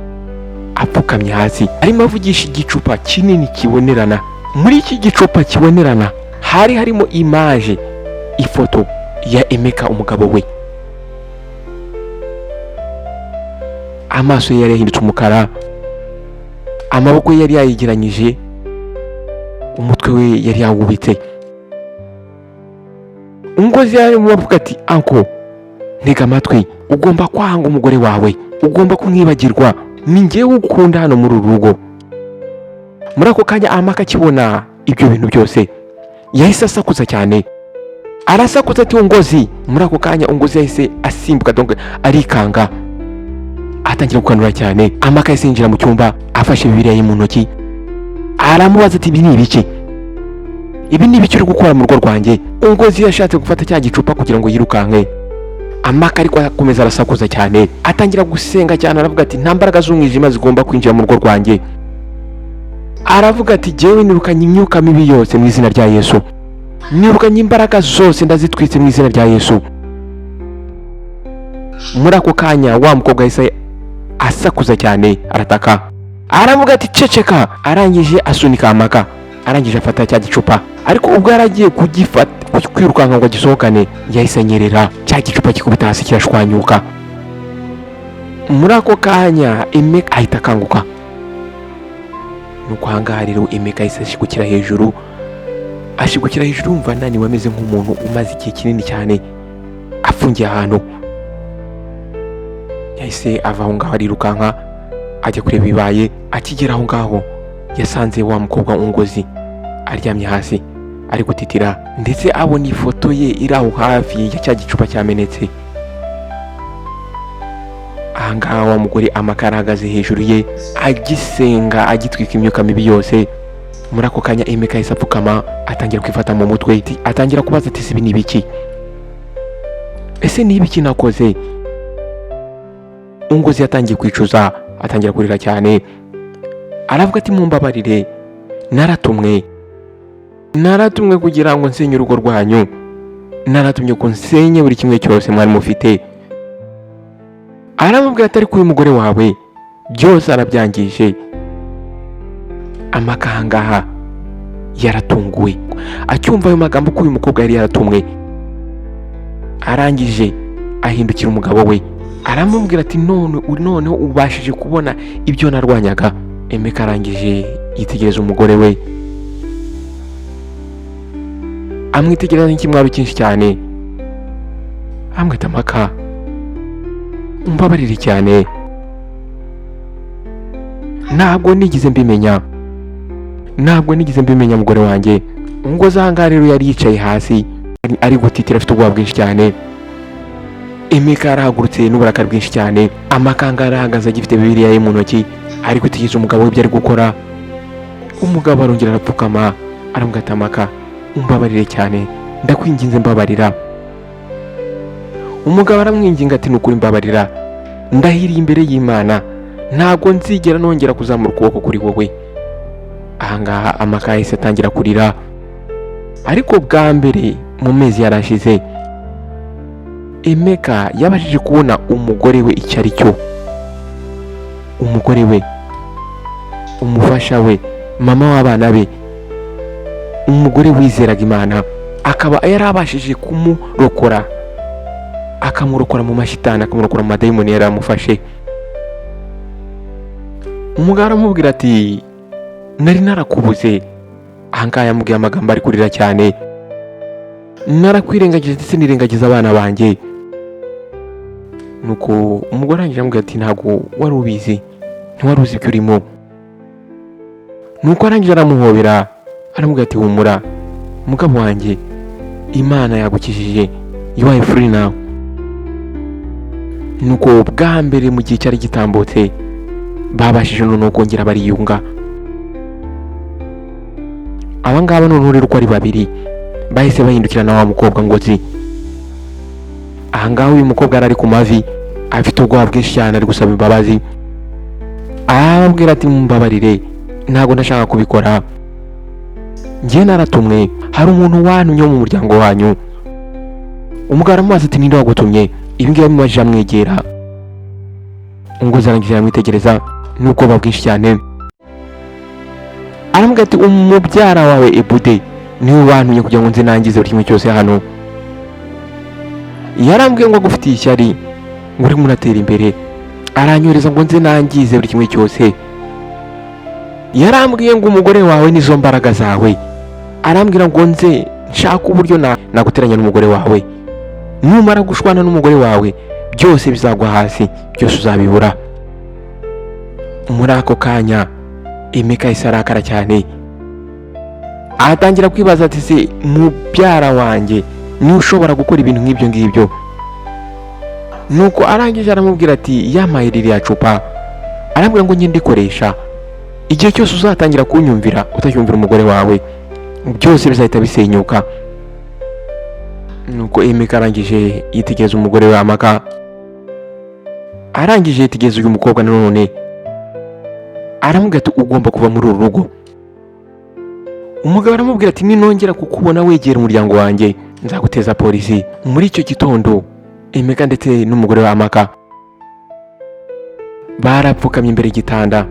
apfukamye hasi, arimo avugisha igicupa kinini kibonerana. Muri iki gicupa kibonerana hari harimo image, ifoto ya Emeka umugabo we. Amaso ye yari yahindutse umukara, amaboko ye yari yayegeranyije, umutwe we yari yawubitse. Ngozi yarimo avuga ati: "Uncle, ntega amatwi, ugomba kwanga umugore wawe, ugomba kumwibagirwa, ni njyewe ukunda hano muri uru rugo." Muri ako kanya Amaka akibona ibyo bintu byose yahise asakuza cyane, arasakuza ati: "Ngozi!" Muri ako kanya Ngozi yahise asimbuka, donc arikanga, atangira gukanura cyane. Amaka yahise yinjira mu cyumba afashe Bibiliya ye mu ntoki, aramubaza ati: "Ibi ni ibiki? Ibi ni ibiki uri gukora mu rugo rwanjye?" Ngozi yashatse gufata cya gicupa kugira ngo yirukanke, Amaka ariko akomeza arasakuza cyane, atangira gusenga cyane, aravuga ati: "Nta mbaraga z'umwijima zigomba kwinjira mu rugo rwanjye." Aravuga ati: "Jyewe nirukanye imyuka mibi yose mu izina rya Yesu, nirukanye imbaraga zose, ndazitwitse mu izina rya Yesu." Muri ako kanya wa mukobwa yahise asakuza cyane, arataka, aravuga ati: "Ceceka!" Arangije asunika Amaka, arangije afata cya gicupa, ariko ubwo yari agiye kugifata kwirukanka ngo agisohokane, yahise anyerera, cya gicupa kikubita hasi kirashwanyuka. Muri ako kanya Emeka ahita akanguka. Nuko ahangaha rero Emeka yahise ashigukira hejuru, ashigukira hejuru yumva ananiwe, ameze nk'umuntu umaze igihe kinini cyane afungiye ahantu. Yahise ava aho ngaho arirukanka ajya kureba ibibaye. Akigera aho ngaho yasanze wa mukobwa Ngozi aryamye hasi ari gutitira, ndetse abona ifoto ye iri aho hafi ya cya gicupa cyamenetse. Ahangaha wa mugore Amaka ahagaze hejuru ye agisenga, agitwika imyuka mibi yose. Muri ako kanya Emeka yahise apfukama, atangira kwifata mu mutwe, atangira kubaza ati: "Ibi ni ibiki? Ese ni ibiki nakoze?" Ngozi yatangiye kwicuza, atangira kurira cyane, aravuga ati: "Mumbabarire, naratumwe, naratumwe kugira ngo nsenye urugo rwanyu, naratumye ko nsenye buri kimwe cyose mwari mufite." Aramubwira ati: "Ariko uyu mugore wawe byose arabyangije." Amaka ahangaha yaratunguwe acyumva ayo magambo ko uyu mukobwa yari yaratumwe. Arangije ahindukira umugabo we, aramubwira ati: "None noneho ubashije kubona ibyo narwanyaga." Emeka arangije yitegereza umugore we, amwitegereza n'ikimwaro cyinshi cyane, amwita: "Amaka, umbabarire cyane." Ntabwo nigeze mbimenya, ntabwo nigeze mbimenya, mugore wanjye. Ngo ahangaha rero yari yicaye hasi ari gutitira, afite ubwoba bwinshi cyane. Emeka yarahagurutse n'uburakari bwinshi cyane. Amakanga arahagaze agifite Bibiliya ye mu ntoki, ari kwitegereza umugabo we ibyo ari gukora. Umugabo arongera arapfukama, aramubwira ati: "Amaka, umbabarire cyane, ndakwinginze, mbabarira." Umugabo aramwinginga ati: "Nukuri mbabarira, ndahiriye imbere y'Imana, ntabwo nzigera nongera kuzamura ukuboko kuri wowe." Ahangaha Amaka yahise atangira kurira, ariko bwa mbere mu mezi yarashize Emeka yabashije kubona umugore we icyo ari cyo, umugore we, umufasha we, mama w'abana be, umugore wizeraga Imana, akaba yarabashije kumurokora, akamurokora mu mashitani, akamurokora mu madayimoni yari amufashe. Umugabo aramubwira ati: "Nari narakubuze." Ahangaha yamubwiye amagambo ari kurira cyane: "Narakwirengagije ndetse nirengagiza abana banjye." Nuko umugore arangije aramubwira ati: "Ntabwo wari ubizi, ntiwari uzi ibyo urimo." Nuko arangije aramuhobera, aramubwira ati: "Humura mugabo wanjye, Imana yagukijije, you are free now." Nuko bwa mbere mu gihe cyari gitambutse babashije noneho kongera bariyunga. Aba ngaba noneho rero uko ari babiri bahise bahindukira na wa mukobwa Ngozi. Ahangaha uyu mukobwa yari ari ku mavi, afite ubwoba bwinshi cyane, ari gusaba imbabazi, arababwira ati: "Mumbabarire, ntabwo ndashaka kubikora, njye naratumwe, hari umuntu wantumye wo mu muryango wanyu." Umugabo aramubaza ati: "Ninde wagutumye?" Ibi ngibi yabimubajije amwegera. Ngozi arangije aramwitegereza n'ubwoba bwinshi cyane, aramubwira ati: "Umubyara wawe Ebude niwe wantumye kugira ngo nze nangize buri kimwe cyose hano. Yarambwiye ngo agufitiye ishyari, ngo urimo uratera imbere, aranyohereza ngo nze nangize buri kimwe cyose. Yarambwiye ngo umugore wawe nizo mbaraga zawe, arambwira ngo nze nshake uburyo naguteranya n'umugore wawe. Numara gushwana n'umugore wawe, byose bizagwa hasi, byose uzabibura." Muri ako kanya Emeka yahise arakara cyane, atangira kwibaza ati: "Se mubyara wanjye niwe ushobora gukora ibintu nk'ibyo ngibyo?" Nuko arangije aramubwira ati: "Yampaye ririya cupa, arambwira ngo njye ndikoresha. Igihe cyose uzatangira kunyumvira utacyumvira umugore wawe, byose bizahita bisenyuka." Nuko Emeka arangije yitegereza umugore we Amaka, arangije yitegereza uyu mukobwa nanone, aramubwira ati: "Ugomba kuva muri uru rugo." Umugabo aramubwira ati: "Ninongera kukubona wegera umuryango wanjye, nzaguteza polisi." Muri icyo gitondo Emeka ndetse n'umugore wa Amaka barapfukamye imbere y'igitanda,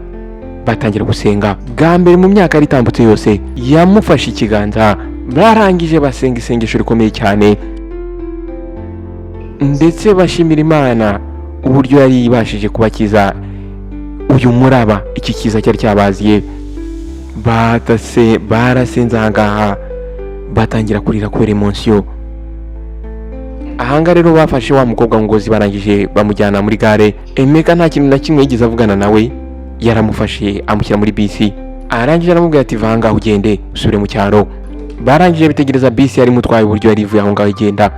batangira gusenga. Bwa mbere mu myaka yari itambutse yose yamufashe ikiganza, barangije basenga isengesho rikomeye cyane, ndetse bashimira Imana uburyo yari ibashije kubakiza uyu muraba, iki kiza cyari cyabaziye. Batase barasenze, ahangaha batangira kurira kubera émotion. Ahangaha rero bafashe wa mukobwa Ngozi, barangije bamujyana muri gare. Emeka nta kintu na kimwe yigeze avugana nawe, yaramufashe amushyira muri bisi, arangije aramubwira ati: "Va ahangaha ugende usubire mu cyaro." Barangije bitegereza bisi yari imutwaye uburyo yari ivuye aho ngaho igenda.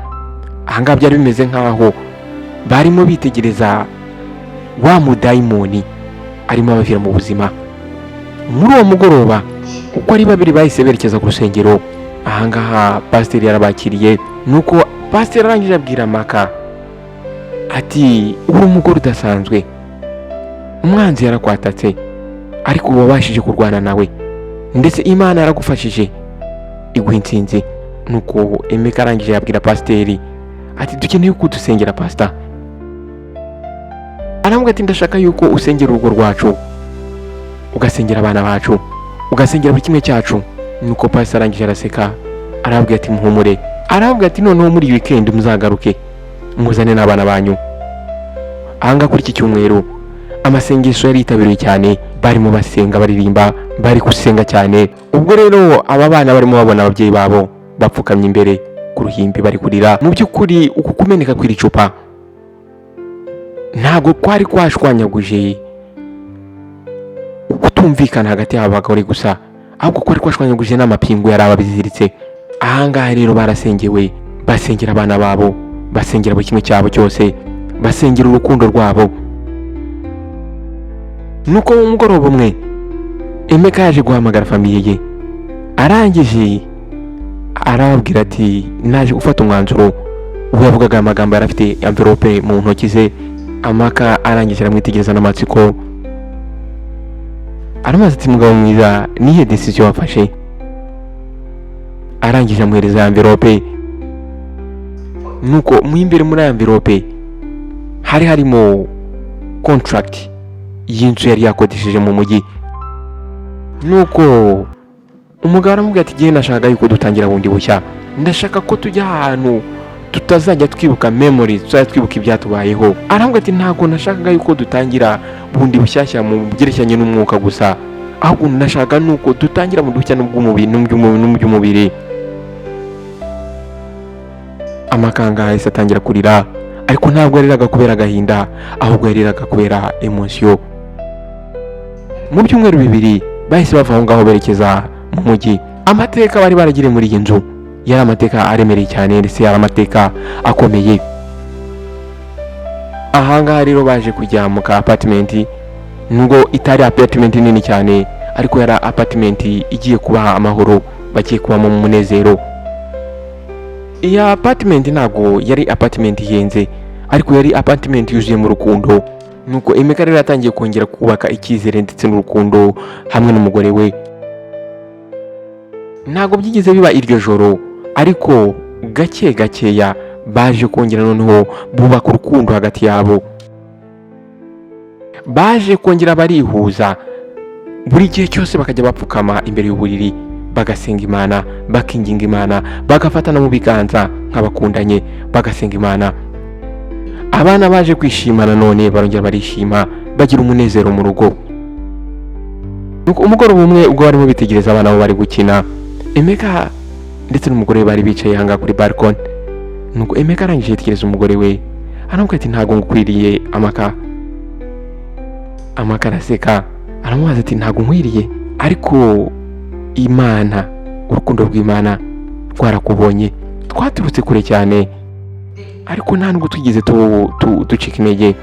Ahangaha byari bimeze nk'aho barimo bitegereza wa mudayimoni arimo abavira mu buzima. Muri uwo mugoroba uko ari babiri bahise berekeza ku rusengero. Ahangaha pasiteri yarabakiriye. Nuko pasiteri arangije abwira Maka ati: "Uri umugore udasanzwe, umwanzi yarakwatatse ariko uba wabashije kurwana nawe, ndetse Imana yaragufashije iguha intsinzi." Nuko Emeka arangije yabwira pasiteri ati: "Dukeneye ko dusengera, pasita." Aramubwira ati: "Ndashaka yuko usengera urugo rwacu, ugasengera abana bacu, ugasengera buri kimwe cyacu." Nuko pasiteri arangije araseka, arababwira ati: "Muhumure." Arababwira ati: "Noneho muri iyi weekend muzagaruke muzane n'abana banyu." Ahangaha kuri iki cyumweru amasengesho yari yitabiriwe cyane, barimo basenga, baririmba, bari gusenga cyane. Ubwo rero aba bana barimo babona ababyeyi babo bapfukamye imbere ku ruhimbi bari kurira. Mu by'ukuri uku kumeneka kw'iri cupa ntabwo kwari kwashwanyaguje Kutumvikana hagati y'aba bagore gusa, ahubwo kwari kwashwanyaguje n'amapingu yari ababiziritse. Ahangaha rero barasengewe, basengera abana babo, basengera buri kimwe cyabo cyose, basengera urukundo rwabo. Nuko mu mugoroba umwe Emeka yaje guhamagara famille ye, arangije arababwira ati: "Naje gufata umwanzuro." Ubwo yavugaga aya magambo yari afite envelope mu ntoki ze. Amaka arangije aramwitegereza n'amatsiko, aramubaza ati: "Mugabo mwiza, nihe decision wafashe?" Arangije amuhereza envelope. Nuko mu imbere muri envelope hari harimo contract y'inzu yari yakodesheje mu mujyi. Nuko umugabo aramubwira ati: "Igihe nashakaga yuko dutangira bundi bushya, ndashaka ko tujya ahantu tutazajya twibuka memories, tuzajya twibuka ibyatubayeho." Aramubwira ati: "Ntabwo nashakaga yuko dutangira bundi bushyashya mu byerekeranye n'umwuka gusa, ahubwo nashaka nuko dutangira bundi bushya n'ubw'umubiri, n'uby'umubiri." Amakanga yahise atangira kurira, ariko ntabwo yariraga kubera agahinda, ahubwo yariraga kubera émotion. Mu byumweru 2 bahise bava aho ngaho berekeza mu mujyi. Amateka bari baragiriye muri iyi nzu yari amateka aremereye cyane, ndetse yari amateka akomeye. Ahangaha rero baje kujya mu ka apartment, nubwo itari apartment nini cyane, ariko yari apartment igiye kubaha amahoro, bagiye kubamo mu munezero. Iyi apartment ntabwo yari apartment ihenze, ariko yari apartment yuzuye mu rukundo. Nuko Emeka rero yatangiye kongera kubaka icyizere ndetse n'urukundo hamwe n'umugore we. Ntabwo byigeze biba iryo joro, ariko gake gakeya baje kongera noneho bubaka urukundo hagati yabo, baje kongera barihuza. Buri gihe cyose bakajya bapfukama imbere y'uburiri, bagasenga Imana, bakinginga Imana, bagafatana mu biganza nk'abakundanye, bagasenga Imana. Abana baje kwishima nanone, barongera barishima, bagira umunezero mu rugo. Nuko umugoroba umwe, ubwo barimo bitegereza abana bo bari gukina, Emeka ndetse n'umugore we bari bicaye ahangaha kuri balcony. Nuko Emeka arangije yitegereza umugore we, aramubwira ati: "Ntabwo ngukwiriye, Amaka." Amaka araseka, aramubaza ati: "Ntabwo nkwiriye, ariko Imana, urukundo rw'Imana rwarakubonye. Twaturutse kure cyane, ariko nta nubwo twigeze ducika intege."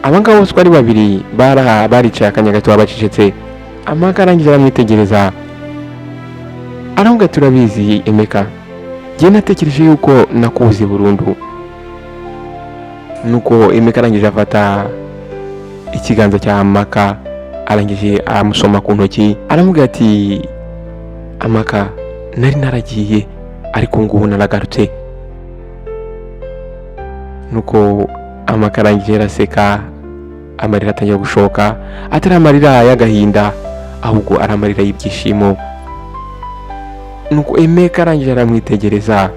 Abangaba bose uko ari babiri baricaye akanya gato bacecetse. Amaka arangije aramwitegereza, aramubwira ati: "Urabizi Emeka, njye natekereje yuko nakubuze burundu." Nuko Emeka arangije afata ikiganza cya Amaka, arangije aramusoma ku ntoki, aramubwira ati: "Amaka, nari naragiye, ariko ngubu naragarutse." Nuko Amaka arangije araseka, amarira atangira gushoka, atari amarira y'agahinda, ahubwo ari amarira y'ibyishimo. Nuko Emeka arangije aramwitegereza,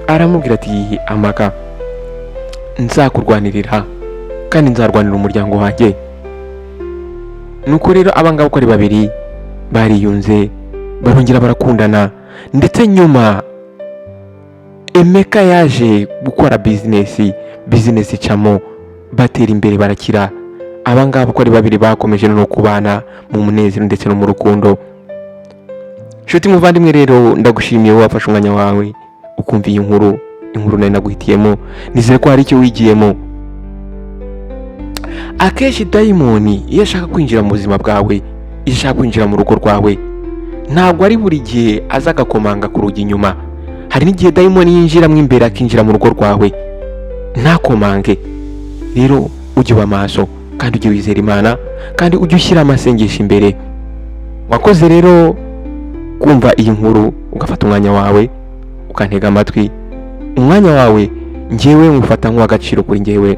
aramubwira ati: "Amaka, nzakurwanirira kandi nzarwanira umuryango wanjye." Nuko rero abangaba uko ari babiri bariyunze, barongera barakundana. Ndetse nyuma Emeka yaje gukora business, business icamo, batera imbere, barakira. Abangaba uko ari babiri bakomeje no kubana mu munezero ndetse no mu rukundo. Nshuti muvandimwe rero, ndagushimiye wowe wafashe umwanya wawe ukumva iyi nkuru, inkuru nari naguhitiyemo. Nizere ko hari icyo wigiyemo. Akenshi dayimoni iyo ashaka kwinjira mu buzima bwawe, iyo ashaka kwinjira mu rugo rwawe, ntabwo ari buri gihe aza agakomanga ku rugi inyuma. Hari n'igihe dayimoni yinjiramo imbere, akinjira mu rugo rwawe ntakomange. Rero ujye uba maso, kandi ujye wizera Imana, kandi ujye ushyira amasengesho imbere. Wakoze rero kumva iyi nkuru, ugafata umwanya wawe ukantega amatwi. Umwanya wawe ngewe nywufata nk'uw'agaciro kuri ngewe,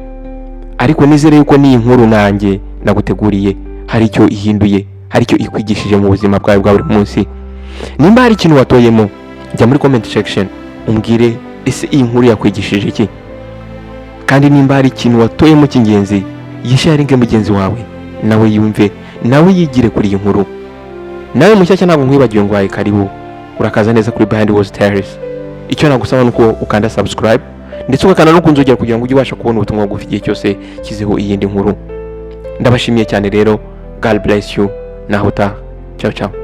ariko nizere yuko n'iyi nkuru nanjye naguteguriye hari icyo ihinduye, hari icyo ikwigishije mu buzima bwawe bwa buri munsi. Nimba hari ikintu watoyemo, jya muri comment section umbwire: ese iyi nkuru yakwigishije iki? Kandi nimba hari ikintu watoyemo cy'ingenzi, yisharinge mugenzi wawe, nawe yumve, nawe yigire kuri iyi nkuru. Nawe mushyashya, ntabwo nkwibagiwe ngo waye karibu, urakaza neza kuri Behind Walls Tales. Icyo nagusaba ni uko ukanda subscribe, ndetse ugakanda no ku nzogera, kugira ngo ujye ubasha kubona ubutumwa bugufi igihe cyose nshyizeho iyindi nkuru. Ndabashimiye cyane rero. God bless you. Naho utaha. Ciao ciao.